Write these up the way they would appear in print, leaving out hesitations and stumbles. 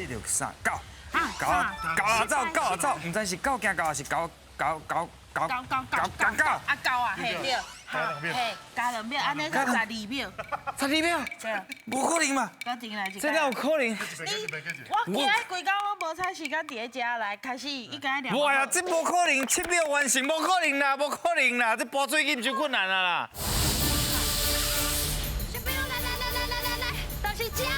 缀著三狗，狗狗啊走，狗啊走，毋知是狗惊狗，抑是狗狗狗狗狗狗狗狗狗。啊狗啊，嘿對，嘿，加兩秒，按呢才12秒。 12秒？對。無可能嘛？趕緊來一這哪有可能？我今仔規工攏無采時間佇咧遮來開始，伊敢若哇呀，這無可能，7秒完成，無可能啦，無可能啦，這跋水錦就困難啊啦。小朋友來來來來來來來，就是這啦。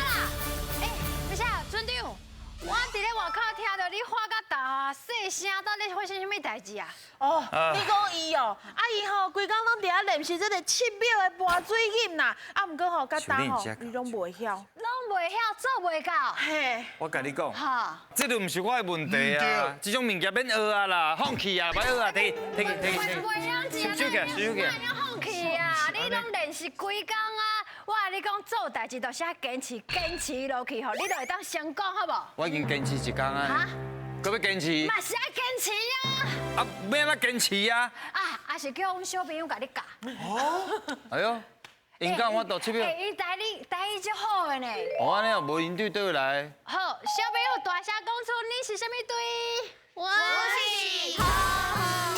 欸，等下，村長，我佇咧外口聽著你喊甲大細聲，到底發生啥物代志啊？哦，你講伊哦，啊伊吼規工攏佇遐練習這個七秒的跋水錦啦，啊毋過吼，甲今吼，伊攏袂曉，攏袂曉，做袂到。嘿，我共你講，哈，這就毋是我的問題啊，這種物件免學啊啦，放棄啊，莫學啊，提提去提去。袂曉收起來，收起來。哪會放棄啊？你攏練習規工啊！我共你講做代志就是愛堅持，堅持落去吼，你就會當成功，好無？我已經堅持一工啊，閣欲堅持？嘛是愛堅持啊！啊，欲按怎堅持啊？啊，抑是叫阮小朋友共你教。哦，哎喲，𪜶教我度7秒。欸，伊台語台語足好的呢。哦，按呢哦，無𪜶對佗來。好，小朋友大聲講出你是啥物隊？我是好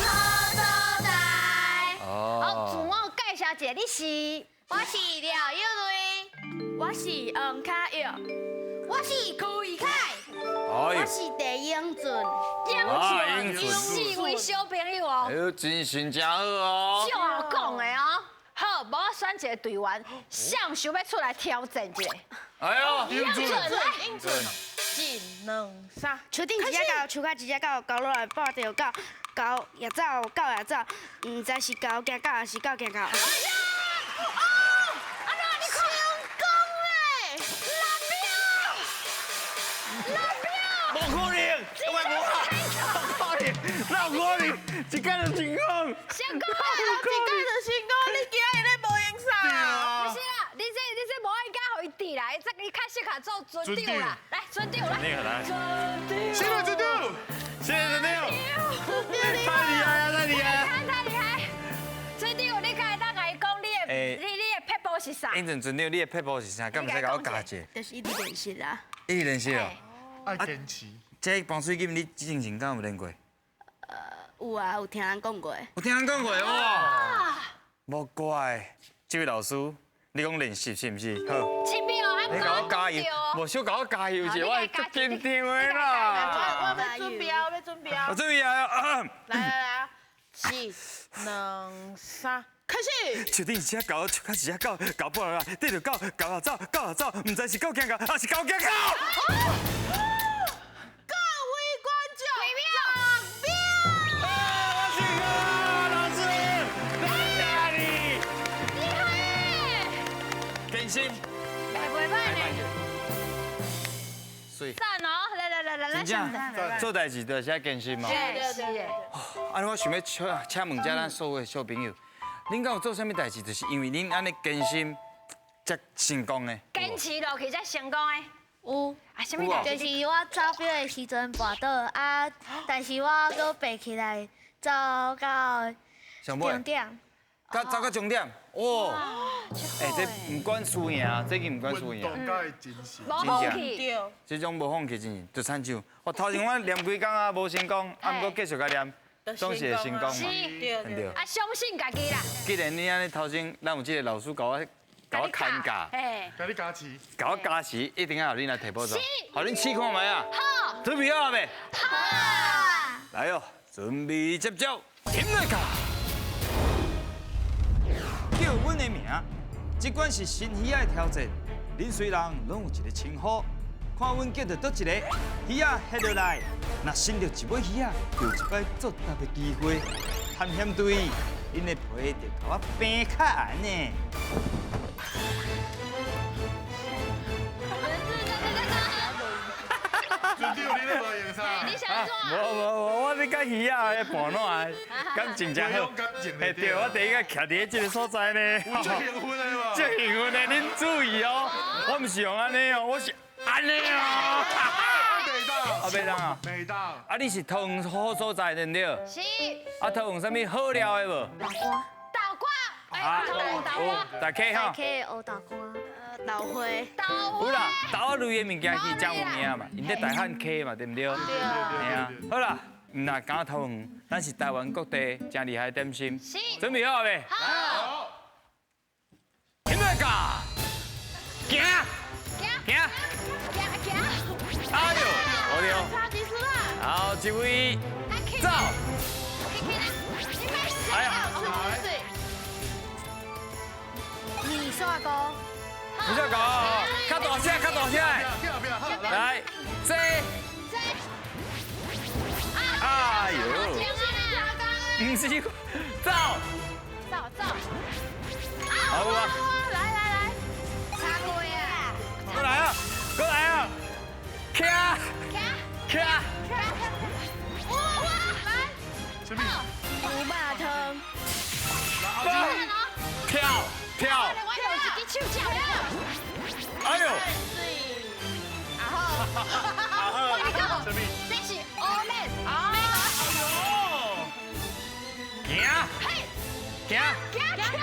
所在。哦。好，自我介紹一下，你是？我是廖友瑞，我是黃卡玉，我是柯以凱，我是鄭英俊。英俊，四位小朋友哦。哎喲，精神真好哦。足會講的哦。好，無我選一個隊員，誰想欲出來挑戰一下？哎喲，英俊，英俊，一、兩、三。樹頂一隻狗，樹跤一隻狗，狗落來跋著狗，狗也走，狗也走，毋知是狗驚狗，抑是狗驚狗。哦，阿那你成功嘞！6秒，6秒，無可能，我無可能，哪有可能？一工就成功。成功啊！一工就成功，你今仔日咧無用啥？不是啦，你這無愛加予伊佇啦，這伊較適合做船長啦。來，船長來。來。謝謝船長，謝謝船長。太厲害啊！太厲害！太厲害！船長，你敢會當共伊講你的撇步是啥？英俊船長，你的撇步是啥？敢會使共我教一下？就是一直練習啦。一直練習哦。愛堅持。這跋水錦你之前敢有練過？有啊，有聽人講過。有聽人講過哇！無怪，這位老師，你講練習是毋是？好。 7秒啊！你共我加油，無小共我加油者，我會足緊張的啦。我欲準備啊，我欲準備啊。我準備啊！來來來，一、兩、三，開始。樹頂一隻狗，樹跤一隻狗，狗跋落來，綴著狗，狗也走，狗也走，毋知是狗驚狗，抑是狗驚狗。各位觀眾，6秒。啊！我成功，老師，多謝你。厲害！堅心。袂歹呢。媠。讚哦！來來來來來，真正做代誌就是愛堅心嘛。是是。按呢我想欲請請問遮咱所有的小朋友，恁敢有做啥物代誌，就是因為恁按呢堅心才成功的？堅持落去才成功的。有。啊，啥物代誌？就是我走表的時陣跋倒啊，但是我閣爬起來走到終點。到走到終點，哇！欸，這毋管輸贏，這個毋管輸贏。運動精神，無放棄。這種無放棄精神，就親像我頭前我練幾工啊，無成功，啊，毋過繼續共練，總是會成功嘛。是，對。啊，相信家己啦。既然你按呢頭前，咱有這個老師共我共我牽教，共你加持，共我加持，一定愛予恁來提寶座，予恁試看覓啊？好。準備好未？好。來哦，準備接招，停來卡。叫阮的名，這款是新魚仔的挑戰。恁雖人攏有一個稱呼，看阮叫著佗一個魚仔翕落來，若伸著一尾魚仔，就有一擺作答的機會。探險隊，𪜶的皮就共我平較硬呢。船長，你咧無用啥？你想怎？無無無，我咧佮魚仔咧盤撋，感情真好。嘿，對，我第一個徛佇咧這個所在呢。有足興奮的無？足興奮的，恁注意哦，我毋是用按呢哦，我是按呢哦。袂當。啊，袂當啊。袂當。啊，你是桃園好所在對毋對？是。啊，桃園啥物好料的無？豆乾。豆乾。哎，豆乾。大溪吼。大溪烏豆乾。豆花。有啦，豆仔类的物件其实真有名嘛，𪜶咧大汉溪嘛，对毋对？对对啊。好啦，毋若讲头远，咱是台湾各地真厉害的点心。准备好未？好。听落个，行，行，行行。哎呦，好对。差几次啦？好，一位，走。哎呀，米线糊。米线糊，较大声，较大声。来，这。哎呦，不是，走。走走。好啊。来来来，茶粿啊。过来啊，过来啊，徛。徛。哇哇，来。什么？牛肉汤。跳跳。我用一支手脚。哎呦。阿好。阿好。什么？这是乌面。行。行。行行行。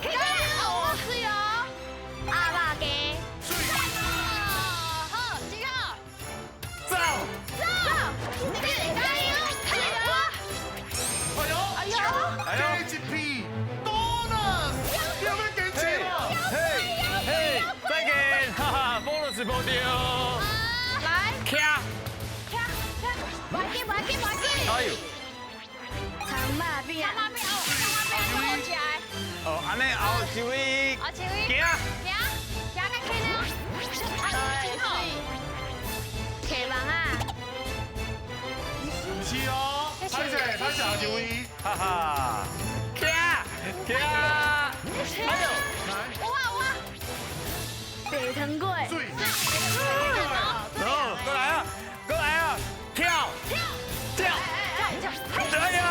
行。水哦。鸭肉鸡。水。好，这个。走。走。加油！哎呦！哎呦！哎呦！一片 bonus，要不要坚持啊？嘿，嘿，再见，哈哈，bonus 无掉。来。徛。徛徛，无要紧，无要紧，无要紧。哎呦。葱肉饼。葱肉饼哦，葱肉饼最好食的。哦，按呢后一位。后一位。行。行，行较轻哦。啊，真好。客房啊。不是哦，歹势，歹势，后一位。哈哈。行，行。哎呦。来。有啊有啊。白糖粿。水。哦，过来啊，过来啊，跳。跳。跳。哎呀！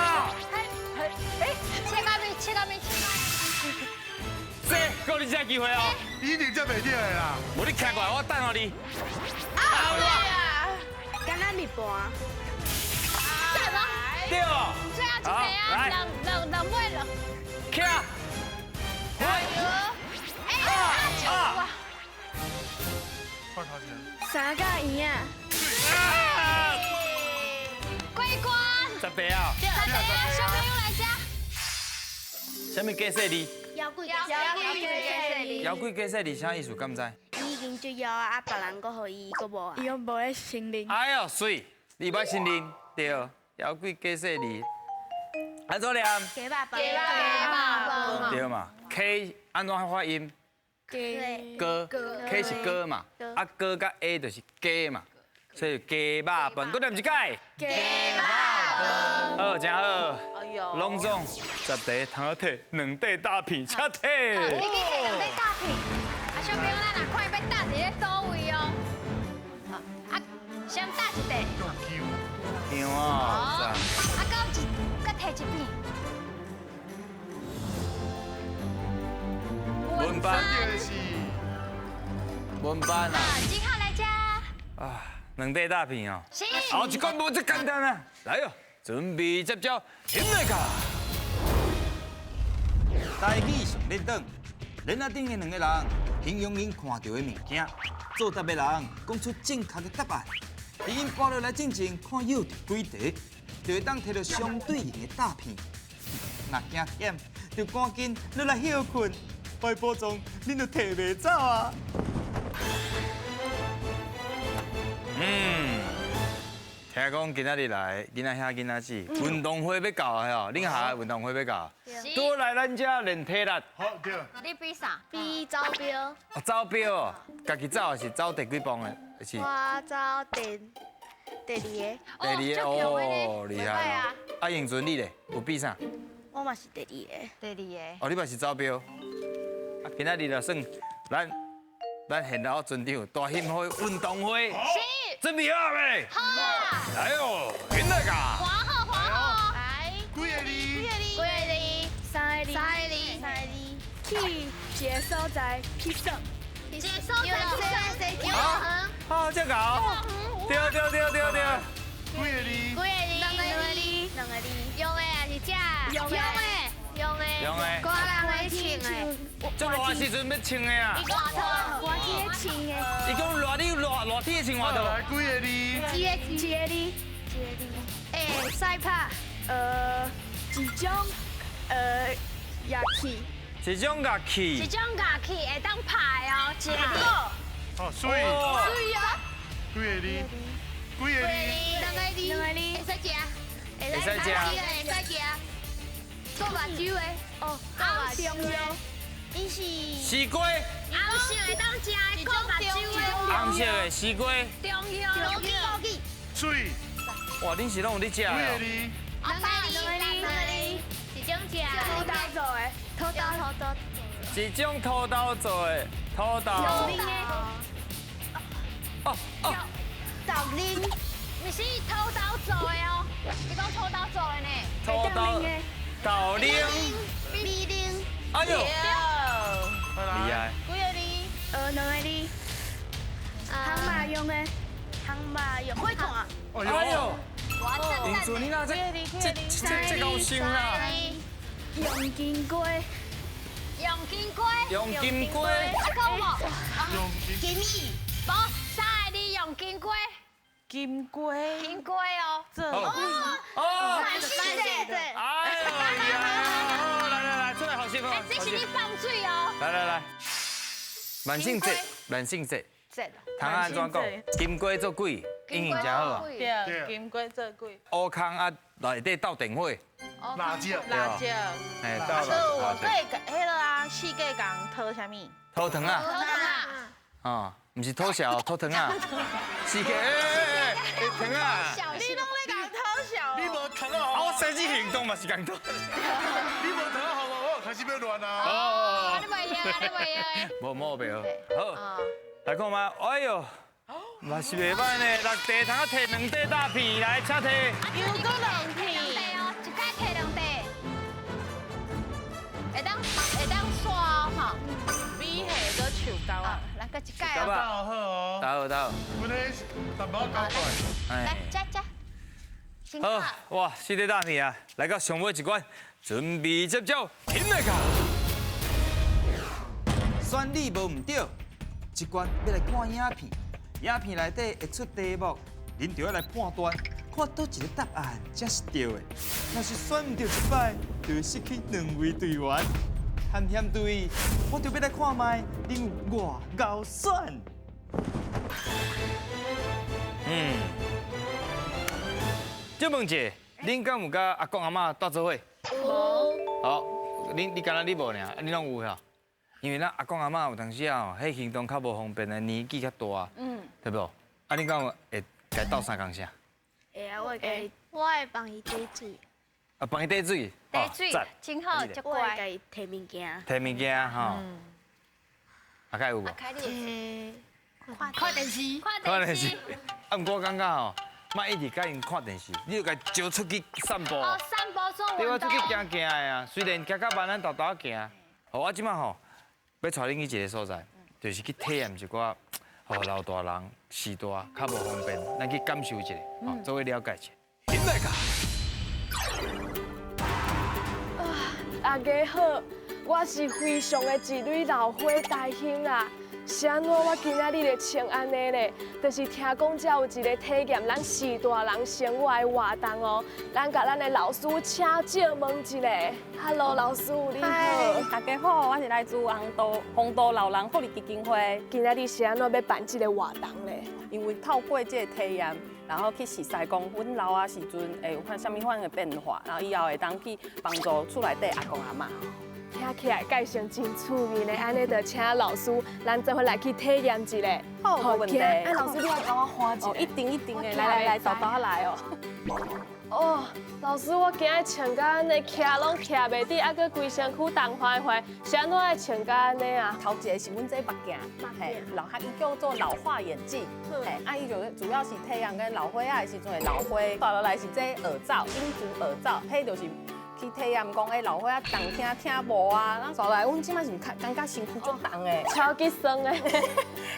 切到面，切到面，切到面。这够你这机会哦。一定接袂到的啦。无你徛过来，我等候你。啊！敢若面盘。赞哦。对。最后一个啊，两两两尾了。徛。哎呦！哎啊！快头前。三角圆啊。过关。十题啊。十题啊，小朋友来吃。啥物假细字？枵鬼假细字。枵鬼假细字啥意思？敢知？伊已经足枵啊，啊别人阁予伊，伊阁无爱。伊拢无咧承认。哎呦，媠，你无承认，对。枵鬼假细字，按怎念？鸡肉饭。鸡肉饭。对嘛？K 按怎发音？鸡。哥，K 是哥嘛？啊哥佮 A 就是鸡嘛，所以鸡肉饭。阁念一摆。鸡肉饭。好，真好。哎呦。拢总10题通好摕2块大片，请摕。你去摕2块大片。啊，小朋友，咱若看伊欲搭伫咧佗位哦。啊，先搭一块。对啊。啊，阁有一，阁摕一片。文班。文班啊。即刻来吃。啊，2块大片哦。是。后一关无这简单啊！来哟，准备接招，起来卡！台语上练转，链仔顶的两个人形容𪜶看到的物件，作答的人讲出正确的答案。伫𪜶跋落来进前，看舀著几题，就会当摕著相对应的大片。若惊忝，就赶紧落来歇睏，拜保重，恁就摕袂走啊！嗯，听讲今仔日来，囡仔兄囡仔姊，运动会欲到啊吼，恁学校运动会欲到，拄来咱遮练体力。好，对。你比啥？比走标。哦，走标哦，家己走还是走第几棒的？是。我走第二个。第二个哦，厉害啊！啊，永存你咧，有比啥？我嘛是第二个。第二个。哦，你嘛是走标。啊，今仔日就算咱现老村长大兴会运动会，是。准备好未？好。来哦，起来噶！黄好，黄好。来。几个字？几个字？几个字？三个字。三个字。三个字。去一个所在去耍。一个所在去耍。啊，这个。对对对对对。几个字？几个字？两个字。两个字。用的还是食？用的。用的。用的。个人的穿的。这热的时阵欲穿的啊。外套，热天穿的。伊讲热你热热天穿外套。来几个字？一个字。一个字。一个字。会使拍。一种乐器。一种乐器。一种乐器会当拍哦，一个字。好，媠。媠啊。几个字？几个字？两个字。两个字。会使食。会使食。会使食。做目睭的。哦，红重要。伊是。西瓜。红色会当食的，顾目睭的。红色的西瓜。中药。枸杞。水。哇，恁是拢有咧食的。几个字？两个字。两个字。一种食。土豆做的。土豆。土豆。一种土豆做的，土豆。哦哦。豆奶。不是土豆做的哦，你讲土豆做的呢？土豆。豆奶。米奶。哎呦。厉害。几个字？两个字。烘肉用的，烘肉用。火炭。哎呦。林主，你那这高兴啊！用金瓜。用金瓜。用金瓜。啊，讲无？用金米。无，三个字用金瓜。金瓜。金瓜哦。这。哦。万圣节。哎呀！来来来，出来好媳妇。哎，这是你放水哦。来来来，万圣节，万圣节。节。通按怎讲？金瓜做鬼，应用真好啊。对，金瓜做鬼。乌空啊，内底斗电火。辣椒。辣椒。哎，斗辣椒。我对彼个啊，四季共讨啥物？讨糖啊。讨糖啊。哦，毋是讨笑，讨糖啊。四季，哎糖啊。你拢咧共讨笑。你无糖啊？我实际行动嘛是共讨。你无糖啊？我开始欲乱啊。哦，你袂用啊，你袂用的。无无袂好。好。来看嘛，哎呦，嘛是袂歹呢。六块通啊，提两块大片来，请提。又阁两片哦，一摆提两块，会当会当刷哦，吼。米下阁树胶啊，来阁一摆哦。大好哦。大好大好。阮彼淡薄仔搞过来。来，吃吃。好，哇，四块大片啊，来到上尾一关，准备接招，停来卡。选你无毋对。这关欲来看影片，影片内底会出题目，恁就要来判断，看佗一个答案才是对的。若是选毋对一摆，就会失去两位队员。探险队，我就欲来看觅恁有偌𠢕选。借问一下，恁敢有佮阿公阿嬷蹛做伙？无。好，你敢若你无尔，你拢有吼？因为咱阿公阿嬷有当时啊，彼行动较无方便的，年纪较大，对无？啊，你敢有会共斗相共啥？会啊，我会帮伊递水。啊，帮伊递水。递水，真好，足乖。我会共伊提物件。提物件吼。阿凯有无？阿凯你有。看电视。看电视。啊，毋过我感觉吼，莫一直共𪜶看电视，你著共招出去散步。哦，散步做运动。对啊，出去行行的啊，虽然行较慢，咱沓沓仔行。好，我这摆吼。欲带恁去一个所在，就是去体验一寡吼老大人时代较无方便，咱去感受一下，吼，做伙了解一下。来噶！啊，大家好，我是非常的一蕊老花大兴啦。是按怎我今仔日会穿按呢咧？就是听讲遮有一个体验咱序大人生活的活动哦。咱共咱的老师请借问一下。Hello，老师你好。大家好，我是来自红都老人福利基金会。今仔日是按怎欲办这个活动咧？因为透过这个体验，然后去熟似讲阮老啊时阵会有看啥物款的变化，然后以后会当去帮助厝内底阿公阿嬷。听起来介绍真趣味呢，按呢就请老师，咱做伙来去体验一下。好，无问题。哎，老师，你来共我看一下。一定一定的，来来来，沓沓来哦。哦，老师，我今日穿甲按呢，徛拢徛袂直，啊，阁规身躯重坏坏，是按怎会穿甲按呢啊？头一个是阮这目镜，嘿，老伊叫做老化眼镜，嘿，啊，伊就主要是太阳跟老岁仔的时阵会老花。带落来是这耳罩，音符耳罩，彼就是。去去体验讲，欸，老岁仔重听听无啊？咱煞来，阮这摆是较感觉身躯足重的，超级酸的，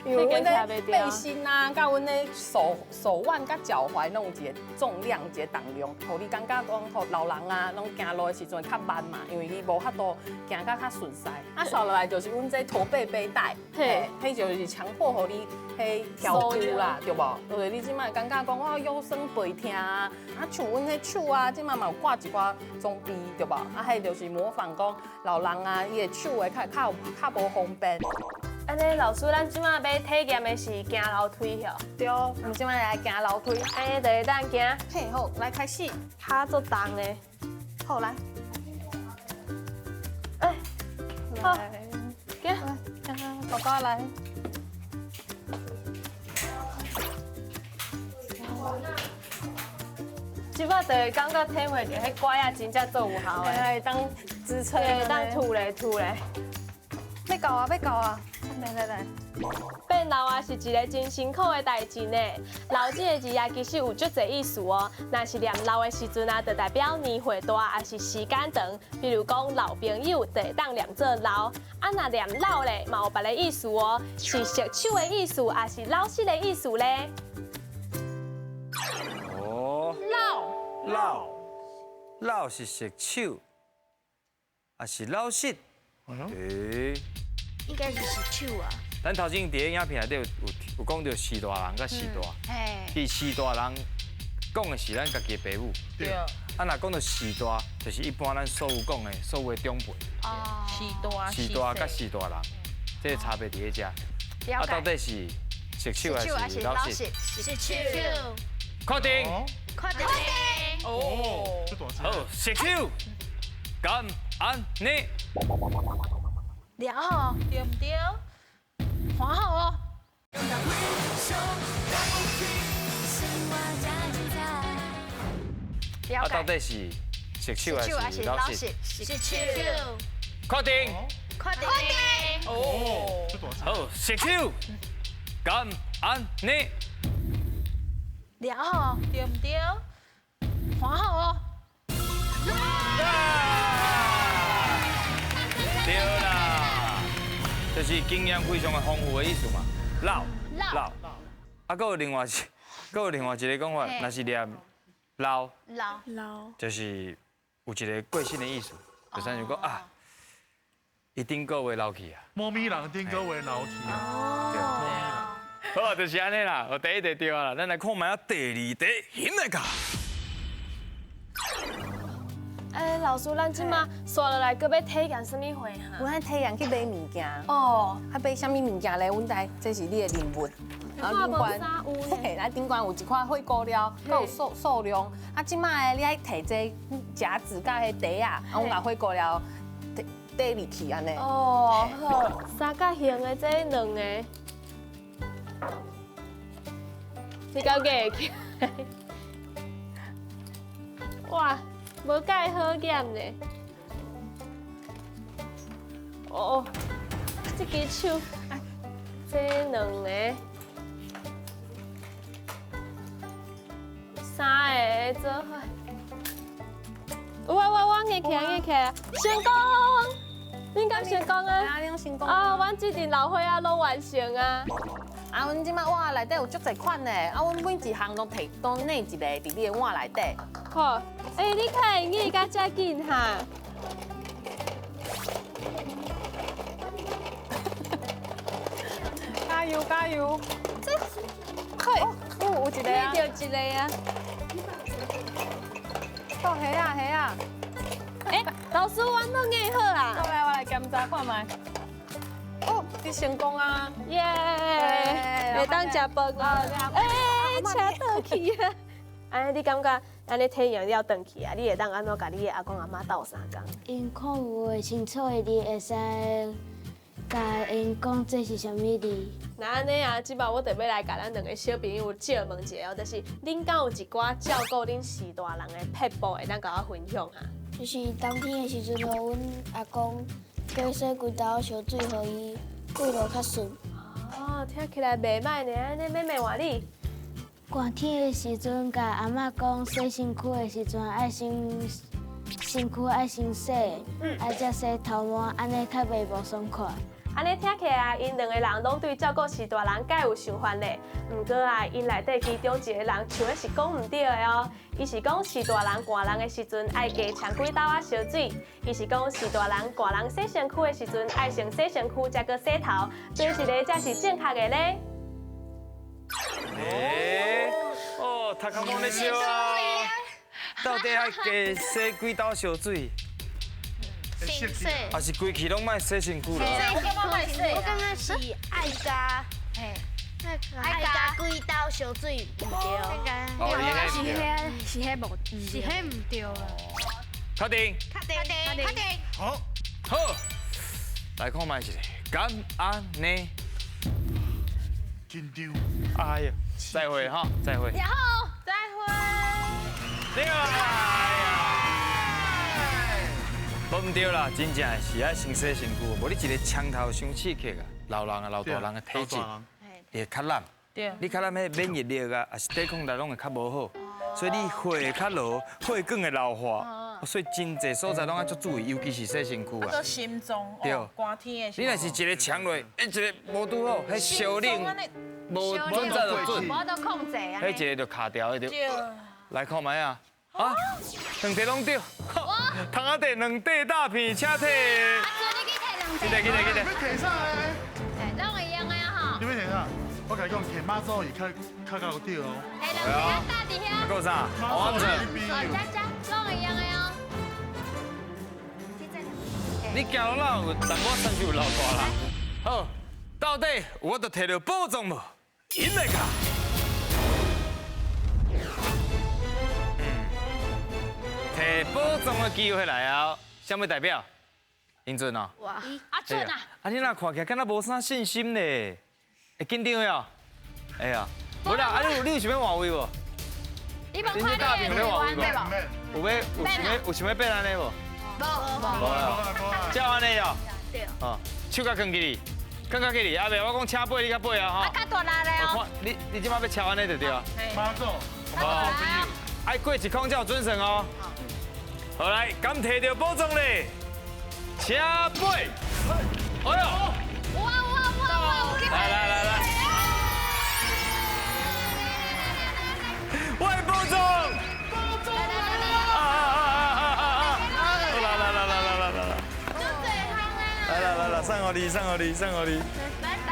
因为阮的背心啊，佮阮的手腕佮脚踝拢有一个重量，一个重量，予你感觉讲，予老人啊，拢行路的时阵较慢嘛，因为伊无法度行甲较顺势。啊，煞落来就是阮这驼背背带，嘿，彼就是强迫予你彼调骨啦，对无？对，你这摆感觉讲我腰酸背疼啊，啊，像阮彼手啊，这摆嘛有挂一寡装备，对无？啊，彼就是模仿讲老人啊，伊的手会较较较无方便。按呢，老师，咱这摆欲体验的是行楼梯吼？对，阮这摆来行楼梯，按呢就会当行。嘿，好，来开始。跤足重的，好来。哎，好，行，爸爸来。这摆就会感觉体会著，彼拐仔真正做有效的，会当支撑，会当吐咧吐咧。欲到啊，欲到啊！来来来，变老啊是一个真辛苦的代志呢。老这个字啊，其实有足济意思哦。若是念老的时阵啊，就代表年岁大，也是时间长。比如讲老朋友，就会当念做老。啊，若念老咧，嘛有别个意思哦，是熟手的意思，也是老实的意思咧。哦，老老老是熟手，也是老实？对。应该是熟手啊。咱头前伫咧影片内底有讲著序大人佮序大，其实序大人讲的是咱家己的爸母。对。啊，若讲到序大，就是一般咱所有讲的所有的长辈。哦。序大。序大佮序大人，这个差别伫咧遮。啊，到底是熟手还是老实？熟手。确定。确定。哦。好，熟手。感恩你。了吼，对毋对？看好哦。啊，到底是熟手还是老实？熟手。确定。确定。哦。好，熟手。感恩你。了吼，对毋对？看好哦。对啦，就是经验非常的丰富的意思嘛。老老，啊，阁有另外一，阁有另外一个讲法，若是念老老老，就是有一个过身的意思，就像讲啊，伊顶个月老去啊。猫咪人顶个月老去啊。对。好，就是按呢啦，我第一题对啊啦，咱来看觅仔第二题，兴来噶。哎，老师，咱这马煞落来，阁欲体验啥物货哈？阮爱体验去买物件。哦。啊，买啥物物件咧？阮来，这是你的任务。啊，顶悬，嘿，咱顶悬有一块火锅料，阁有数量。啊，这马你爱提这夹子佮彼袋仔，啊，阮共火锅料缀入去按呢。哦，好，三角形的这两个，你敢过去？哇！无介好减呢。哦，这支手，这两个，三个做伙。我硬起来，硬起来，成功！恁敢成功啊？啊，成功！啊，阮这阵老岁仔拢完成啊。啊，阮这摆碗内底有足济款呢，啊，阮每一项拢提，拢内一个伫你的碗内底。好，欸，你较会用甲遮紧哈？加油加油！这，嘿，有一个啊，你著一个啊。哦，系啊系啊。欸，老师，我拢硬好啊。好来，我来检查看觅。哦，你成功啊！耶！会当食饭啊！欸，车倒去啊！按呢，你感觉按呢体验了转去啊？你会当按怎共你的阿公阿嬷斗相共？𪜶看有会清楚的字，会使共𪜶讲这是啥物字。那按呢啊，这摆我特欲来共咱两个小朋友借问一下哦，就是恁敢有一寡照顾恁序大人的撇步，会当共我分享哈？就是冬天的时阵，予阮阿公加洗规兜烧水，予伊过路较顺。哦，听起来袂䆀呢，按呢妹妹换你。寒天的时阵，共阿嬷讲洗身躯的时阵，爱先身躯爱先洗，啊才洗头毛，按呢较袂无爽快。按呢听起来，𪜶两个人拢对照顾序大人盖有想法咧。毋过啊，𪜶内底其中一个人像咧是讲毋对的哦。伊是讲序大人寒人的时阵爱加冲几斗仔烧水，伊是讲序大人寒人洗身躯的时阵爱先洗身躯才阁洗头，佗一个才是正确的咧？欸，哦，头壳毛咧烧啊！到底爱加洗几斗烧水？先洗，还是规气拢莫洗身躯啦？我感觉是爱加，爱加几斗烧水毋对。哦，是彼无，是彼毋对啦。确定？确定，确定。好，好，来看觅一下，敢按呢？紧张。哎呀，再会哈，再会。然后再会。对啊。无毋对啦，真正是爱先洗身躯，无你一个枪头伤刺激啊，老人啊、老大人的体质会较懒。对。你较懒，彼免疫力啊，抑是抵抗力拢会较无好，所以你火会较落，血管会老化，所以真济所在拢爱足注意，尤其是洗身躯啊。啊，心脏，对。寒天的。你若是一个强落，一个无拄好，彼烧冷，无准则就准，无得控制啊。彼一个就卡掉，彼就。来看觅啊！啊，两块拢对，窗仔底两块大片，请提。阿尊，你去提两块。去提，去提，去提。欲提啥咧？拢会用的啊吼。你欲提啥？我共你讲，提妈祖伊较较够对哦。提两块搭伫遐。够啥？妈祖。哦，遮遮，拢会用的哦。你行路哪有淡薄亲像老大啦？好，到底有法度提著宝藏无？赢来卡。提宝藏的机会来啊！啥物代表？英俊哦。哇，阿俊啊！啊，你若看起来敢若无啥信心咧，会紧张哟？会啊。无啦，啊你有想欲换位无？你无看你的换对无？有欲有想欲有想欲变按呢无？无无无。照按呢哟。对。哦，手较囥起哩，囥较起哩。阿伯，我讲车尾你较尾啊吼。啊，较大力咧哦。你这摆欲车按呢就对啊。妈祖。哦。爱过一空才有准算哦。好来，敢提著宝藏咧？车尾。哎呦！哇哇哇哇！来来来来。我的宝藏！宝藏来了！啊啊啊啊啊！来来来来来来来。来来来来，送予你，送予你，送予你。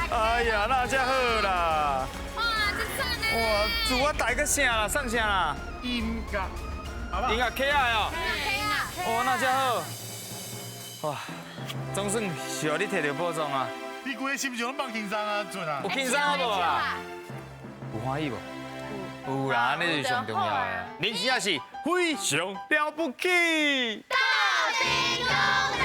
哎呀，那才好啦！哇，真赞呢！哇，自我大个啥啦？送啥啦？音乐。音乐起来哦！哦，那才好。哇，总算是予你提著宝藏啊！你规个心情拢放轻松啊，俊啊！有轻松无啦？有欢喜无？有啦，这是上重要的。人生也是非常了不起。斗阵功。